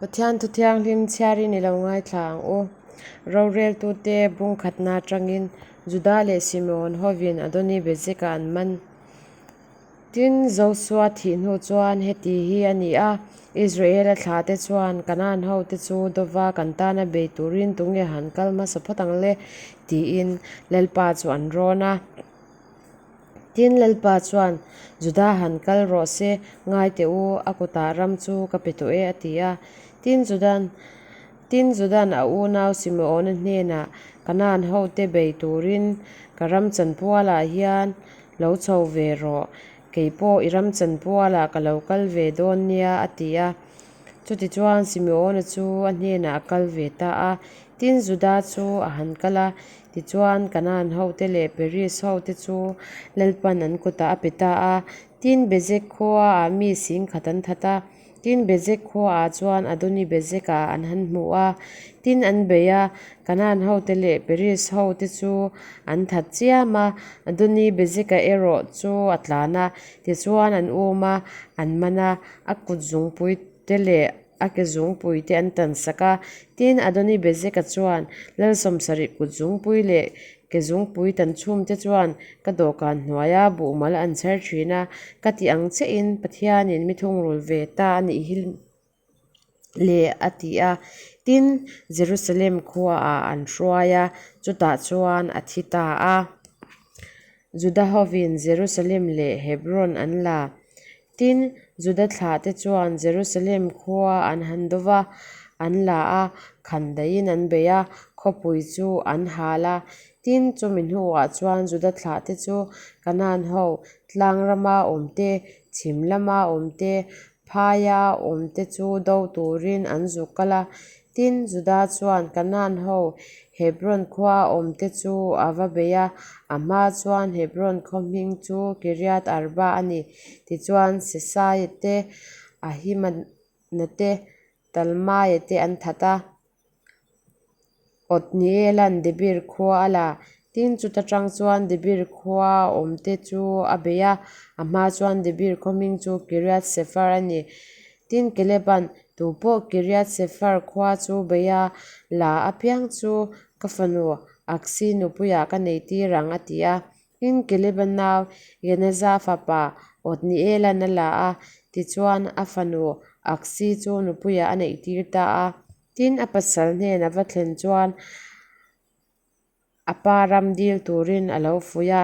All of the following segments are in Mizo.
Pathian Thu Thianghlim chhiarin i lo ngaithla ang u. Roreltute bung khatna atangin Juda leh Simeon hovin Adoni-Bezek-a an man. Tin, Josua thih hnu chuan heti hi a ni a, Israela thlahte chuan Kanaan hote chu dova kan tana bei turin tunge han kal hmasa phawt ang le? tiin Lalpa chu an rawn a. Tin, Lalpa chuan, Juda han kal rawh se, ngai teh u, a kutah ram chu ka pe tawh e, a ti a. Tin, Judan Tin, Judan a unau Simeona hnenah, Kanaan hote bei turin ka ram chanpualah hian lo chho ve rawh, kei pawh i ram chanpualah ka lo kal ve dawn nia, a ti a. Chutichuan Simeona chu a hnenah a kal ve ta a. Tin, Juda chu a han kal a, tichuan Kanaan hote leh Peris hote chu Lalpan an kutah a pe ta a. Tin, Bezek khuaah mi singkhat an that a. Tin, Bezek khuaah chuan Adoni-Bezek-a an han hmu a. Tin, an bei a, Kanaan hote leh Peris hote chu an that chiam a. Adoni-Bezek-a erawh chu a tlan a, tichuan an um a, an man a. A kut zungpui te leh a ke zungpui te an tan sak a. Tin, Adoni-Bezek-a chuan lal sawmsarih kut zungpui leh ke zungpui tan chhum te chuan ka dawhkan hnuaia buhmal an chher thin a, ka ti ang chiahin Pathianin mi thungrul ve ta a nih hi le a ti a. Tin, Jerusalem khuaah an hruai a, chutah chuan a thi ta a. Juda hovin Jerusalem leh Hebron an la. Tin, Juda thlahte chuan Jerusalem khua an han do va, an la a, khandaiin an bei a, khawpui chu an hal a. Tin, chumi hnuah chuan Juda thlahte chu Kanaan ho, tlang rama awmte, chhim lama awmte, phaia awmte chu do turin an zuk kal a. Tin, Juda chuan Kanaan ho Hebron khua awmte chu a va bei a, a hma chuan Hebron khaw hming chu Kiriath Arba a ni. Tichuan, Sesaia te, Ahimana te, Talmaia te an that a. Otniela'n Debir khua a la. Tin, chuta tang chuan Debir khua awmte chu a bei a, a hma chuan Debir khaw hming chu Kiriath Sefer a ni. Tin, Keleba'n tupawh Kiriath Sefer khua chu bei a la apiang chu ka fanu Aksi nupuiah ka nei tir ang a ti a. Tin, Keleba nau Genaza fapa Otniela'n a la a, tichuan a fanu Aksi chu nupuiah a neih tir ta a. Tin, a pasal hnen a va thlen chuan a pa ram dil turin a lo fuih a.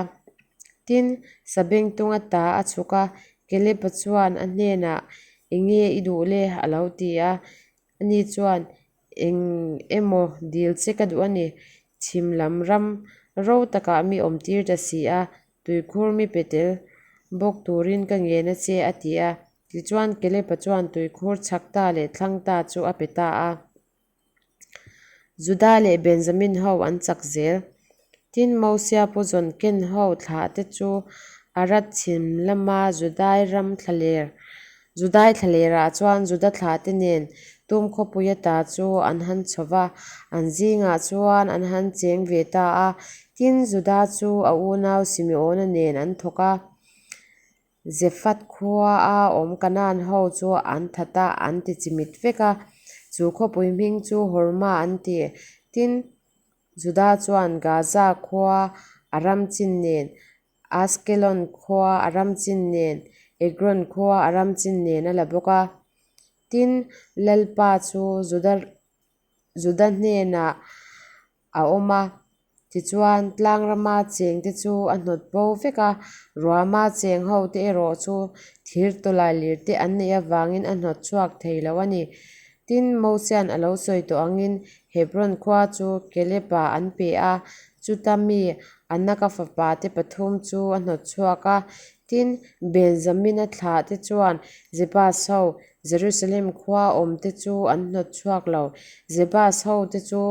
Tin, Sabengtung ata a chhuk a, Keleba chuan a hnenah, Enge i duh le? a lo ti a. Ani chuan, Eng emaw dil che ka duh a ni. Chhim lam ram ro takah mi awm tir ta si a, tuikhur mi pe tel bawk turin ka ngen a che, a ti a. Tichuan Kelepa chuan tuikhur chhak ta leh thlang ta chu a pe ta a. Juda leh Benjamin ho an chak zel. Tin, Mosia pu zawn ken ho thlah te chu Arad chhim lama Judai ram thlaler Judai thlalerah chuan Juda thlah te nen tum khawpui ata chu an han chho va, an zingah chuan an han cheng ve ta a. Tin, Juda chu a unau Simeona nen an thawk a. Zephat khua a awm Kanaan ho chu an that a, an ti chimit vek a. Chu khawpui hming chu Horma an ti. Tin, Juda chuan Gaza khua a ram chin nen, Askelon khua a ram chin nen, Ekron khua a ram chin nen a la bawk a. Tin, Lalpa chu Juda Juda hnenah a awm a, tichuan tlang rama chengte chu a hnawt bo vek a, ruama cheng ho te erawh chu thir tawlai lir te an neih avangin a hnawt chhuak thei lo a ni. Tin, Mosia'n a lo sawi tawh angin Hebron khua chu Caleb-a an pe a, chuta mi Anaka fapa te pathum chu a hnawt chhuak a. Tin, Benjamina thlah te chuan Jebus ho Jerusalem khua awmte chu an hnawt chhuak lo. Jebus hote chu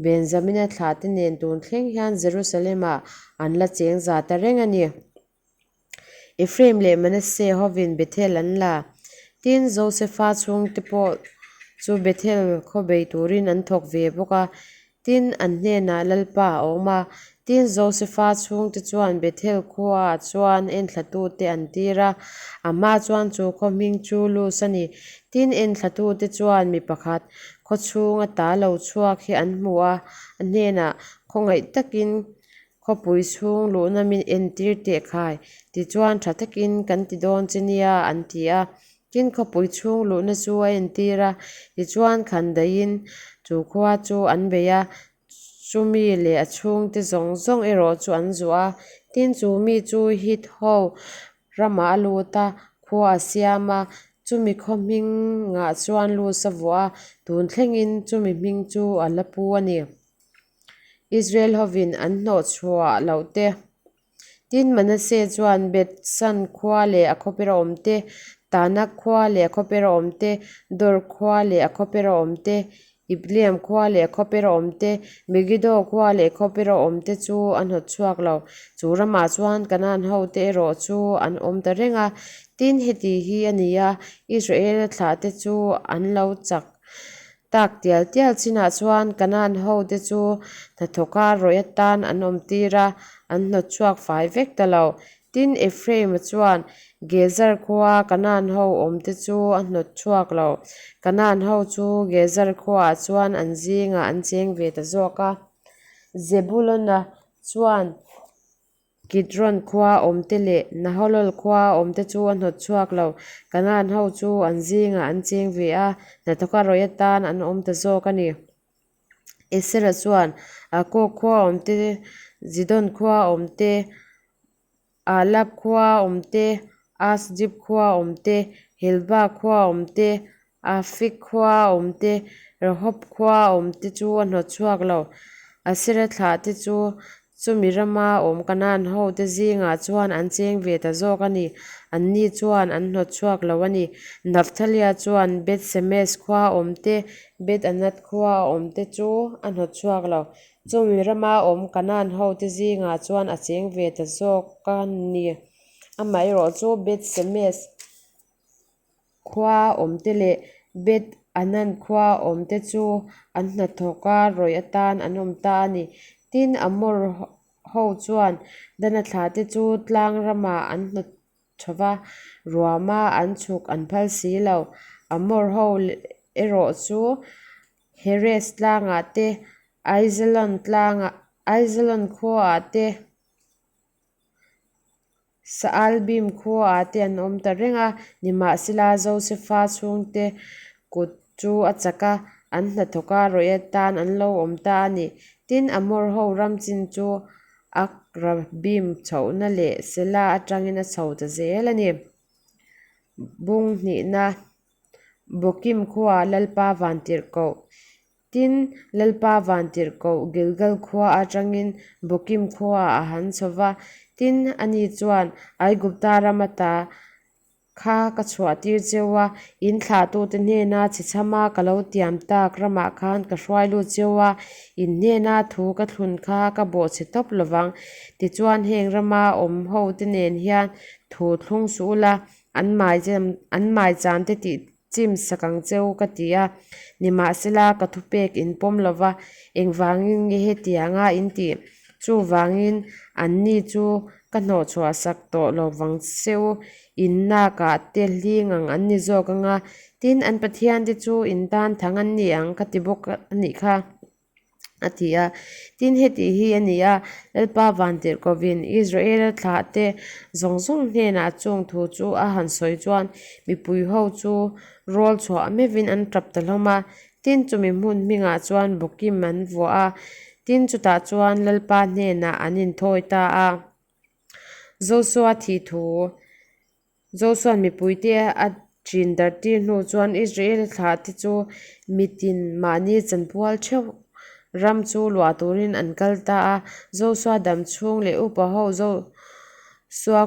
Benjamina thlahte nen tun thleng hian Jerusalem-ah an la cheng za ta reng a ni. Ephraim leh Manasseh hovin Bethel an la. Tin, Josefa chhungte pawh chu Bethel khaw bei turin an thawk ve bawk a. Tin, an hnenah Lalpa a awm a. Tin, Josefa chhungte chuan Bethel khuaah chuan enthlatute an tir a, a hma chuan chu khaw hming chu Luz a ni. Tin, enthlatute chuan mi pakhat khaw chhung ata lo chhuak hi an hmu a, a hnenah, Khawngaih takin khawpui chhung luhna min entir teh khai, tichuan tha takin kan ti dawn che nia, an ti a. Tin, khawpui chhung luhna chu a entir a, tichuan khandaihin chu khua chu an bei a, chumi leh a chhungte zawng zawng erawh chu an zuah a. Tin, chu mi chu Hit ho ramah a lut a, khua a siam a, chumi khaw hmingah chuan Luz a vuah a, tun thlengin chumi hming chu a la pu a ni. Israel hovin an hnawhchhuah loh te. Tin, Manasseh chuan Bethsan khua leh a khawpera awm te, Tanak khua leh a khawpera awm te, Dor khua leh a khawpera awm te, Ibleam khua leh a khawpera awm te, Megiddo khua leh a khawpera awm te chu a hnawt chhuak lo. Chu ramah chuan Kanaan hote erawh chu an awm ta reng a. Tin, heti hi a ni a, Israela thlahte chu an lo chak Tak tial tial chinah chuan Kanaan hote chu hnathawka rawih atan an awm tir a, an hnawt chhuak fai vek ta lo. Tin, Ephraim-a chuan Gezer khua Kanaan ho awmte chu a hnawt chhuak lo. Kanaan ho chu Gezer khuaah chuan an zingah an cheng ve ta zawk a. Zebulun-a chuan Kidron khua awmte leh Nahalol khua awmte chu a hnawt chhuak lo. Kanaan ho chu an zingah an cheng ve a, hnathawka rawih atan an awm ta zawk a ni. Esera chuan Akok khua awmte, Zidon khua awmte, Ahlab khua awmte, Asjib khua awmte, Helba khua awmte, Afik khua awmte, Rehob khua awmte chu a hnawt chhuak lo. Asera thlahte chu chumi rama awm Kanaan hote zingah chuan an cheng ve ta zawk a ni. Anni chuan an hnawt chhuak lo a ni. Nafthalia chuan Beth Semes khua awmte, Beth Anath khua awmte chu a hnawt chhuak lo. Chumi rama awm Kanaan hote zingah chuan a cheng ve ta zawk a ni. Amaherawhchu Beth Semes Khua awmte leh Beth Anan khua awmte chu an hnathawka rawih atan an awm ta a ni. Tin, Amor ho chuan Dana thlahte chu tlang ramah an hnawt chho va, ruama an chhuk an phal si lo. Amor ho erawh chu Heres tlangah te, Aijalon tlangah, Aijalon khuaah te, Saalbim khuaah te an awm ta reng a, nimahsela Josefa chhungte kut chu a chak a, an hnathawka rawih atan an lo awm ta a ni. Tin, Amor ho ram chin chu Akrabim chhohna leh Sela atangin a chho ta zel a ni. Bung hnihna, Bokim khuaah Lalpa vantirhkoh Tin, Lalpa vantirhkoh Gilgal khua atangin Bokim khuaah a han chho va. Tin, ani chuan, Aigupta ram ata kha ka chhuahtir cheu a, in thlahtute hnena chhechhama ka lo tiam tak ramah khan ka hruai lut cheu a, in hnena thu ka thlun kha ka bawhchhe tawp lovang. Tichuan, heng rama awm hote nen hian thu thlung suh ula, an maicham te tih Chim sak ang che u ka ti a, nimahsela ka thupek in pawm lo va, engvangin nge hetianga in tih? Chuvangin anni chu ka hnawhchhuah sak tawh lo vang che u, in nakah te hling ang an ni zawk ang a, tin an Pathiante chu in tan thang an ni ang ka ti bawk a nih kha. A ti a. Tin, heti hi a ni a, Lalpa vantirhkovin Israela thlahte zawng zawng hnenah chung thu chu a han sawi chuan mipui ho chu rawl chhuah meuhin an tap ta hlawm a. Tin, chumi hmun hmingah chuan Bokim an vuah a, tin, chutah chuan Lalpa hnenah an inthawi ta a. Josua thih thu. Josua'n mipuite a ṭin darhtir hnu chuan Israel thlahte chu mitin mahni chanpual theuh ram chu luah turin an kal ta a. Josua dam chhung leh upa ho Josua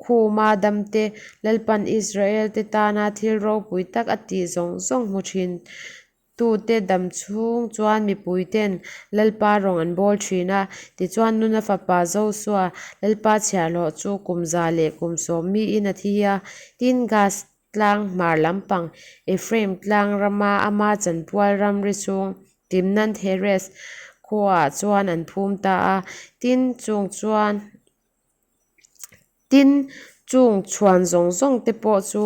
khuma damte Lalpa'n Israelte tana thil ropui tak a tih zawng zawng hmu ṭhin Tute dam chhung chuan mipuiten Lalpa rawng an bawl thin a, tichuan Nuna fapa Josua Lalpa chhiahhlawh chu kum 110 miin a thi a. Tin, Gas tlang hmar lampang Ephraim tlang rama ama chanpual ramri chhung Timnath-heres. khuaah chuan an phum ta a. Tin, chung chuan Tin, chung chhuan zawng zawng te pawh chu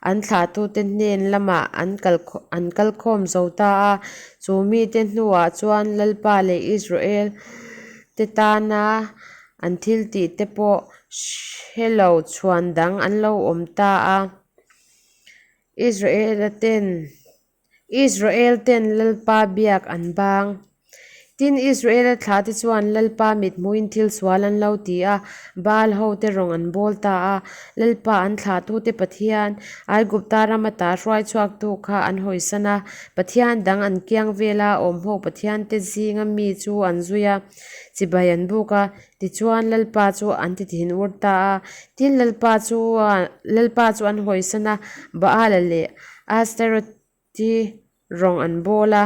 an thlahtute hnen lamah an kal an kal khawm zo ta a. Chu mite hnuah chuan Lalpa leh Israel te tana an thiltih te pawh hre lo chhuan dang an lo awm ta a. Israela ten Israel ten Lalpa biak an bang. Tin, Israela thlahte chuan Lalpa mithmuhin thil sual an lo ti a, Baal hote rawng an bawl ta a. Lalpa an thlahtute Pathian, Aigupta ram ata hruai chhuaktu kha an hawisan a, Pathian dang an kiang vela awmho pathiante zinga mi chu an zui a, chibai an buk a. Tichuan, Lalpa chu an ti thin ur ta a. Tin, Lalpa chu Lalpa chu an hawisan a, Baala leh Asteroth-i rawng an bawl a.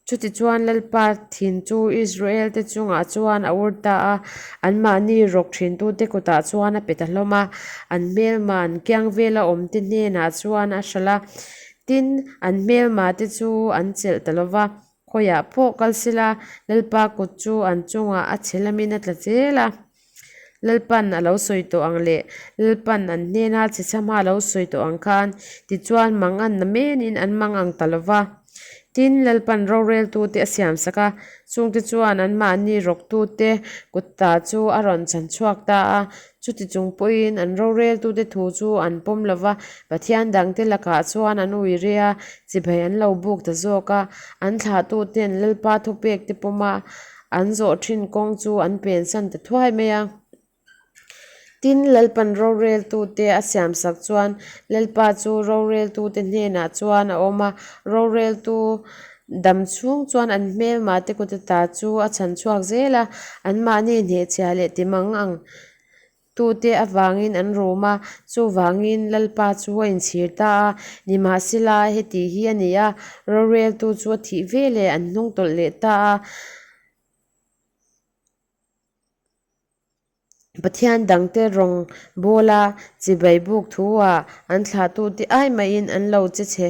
Chutichuan Lalpa thin chu Israel-te chungah chuan a ur ta a, anmahni rawk thintute kutah chuan a pe ta hlawm a, an hmelma an kiang vela awmte hnenah chuan a hralh a. Tin, an hmelmate chu an chelh ta lo va, khawiah pawh kal sela Lalpa kut chu an chungah a chhe lamin a tla zel a. Lalpan a lo sawi tawh ang leh Lalpan an hnena chhe chhama a lo sawi tawh ang khan tichuan mang an na menin an mang ang ta lo va. Tin, Lalpan roreltute a siamsak a, chungte chuan anmahni rawktute kut ta chu a rawn chhan chhuak ta a. Chuti chung pawhin an roreltute thu chu an pawm lo va, Pathian dangte lakah chuan an ui reh a, chibai an lo buk ta zawk a. An thlahtuten Lalpa thupekte pawm a, An zawh thin kawng chu an pensan ta thuai mai a. Tin, Lalpan roreltute a siamsak chuan Lalpa chu roreltute hnenah chuan a awm a, roreltu dam chhung chuan an hmelmate kut ata chu a chhan chhuak zel a, anmahni hnehchhia leh timang ang Tute avangin an rum a, chuvangin Lalpa chu a inchhir ta a. Nimahsela, heti hi a ni a, roreltu chu a thih ve leh an hnung tawlh leh ta a. Pathian dangte rawng bawla chibai buk thu-ah an thlahtute ai mahin an lo che chhe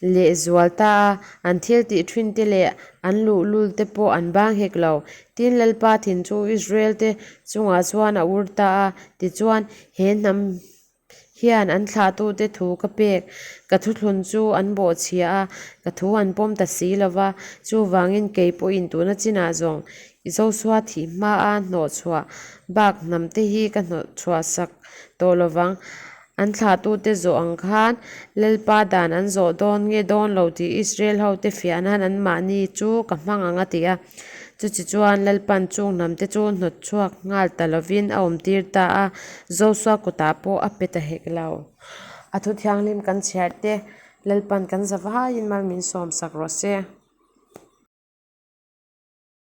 lehzual ta a, an thil tih thin te leh an luhlul te pawh an bang hek lo. Tin, Lalpa thin chu Israel te chungah chuan a ur ta a, tichuan, he hnam hian an thlahtute thu ka pek, ka thuthlun chu an bawhchhia a, ka thu an pawm ta si lo va, chuvangin kei pawhin tuna chinah zawng i Josua thih hmaa hnawhchhuah bak hnam te hi ka hnawhchhuahsak tawh lo vang. An thlahtute zawh ang khan Lalpa dan an zawh dawn nge dawn lo tih Israel hote fiah nan anmahni chu ka hmang ang a ti a. Chuti chuan Lalpan chung hnamte chu hnawt chhuak nghal ta lovin a awmtir ta a, Josua kutah pawh a pe ta hek lo. A thu thianghlim kan chhiar te Lalpan kan za vaiin mal min sawmsak rawh se.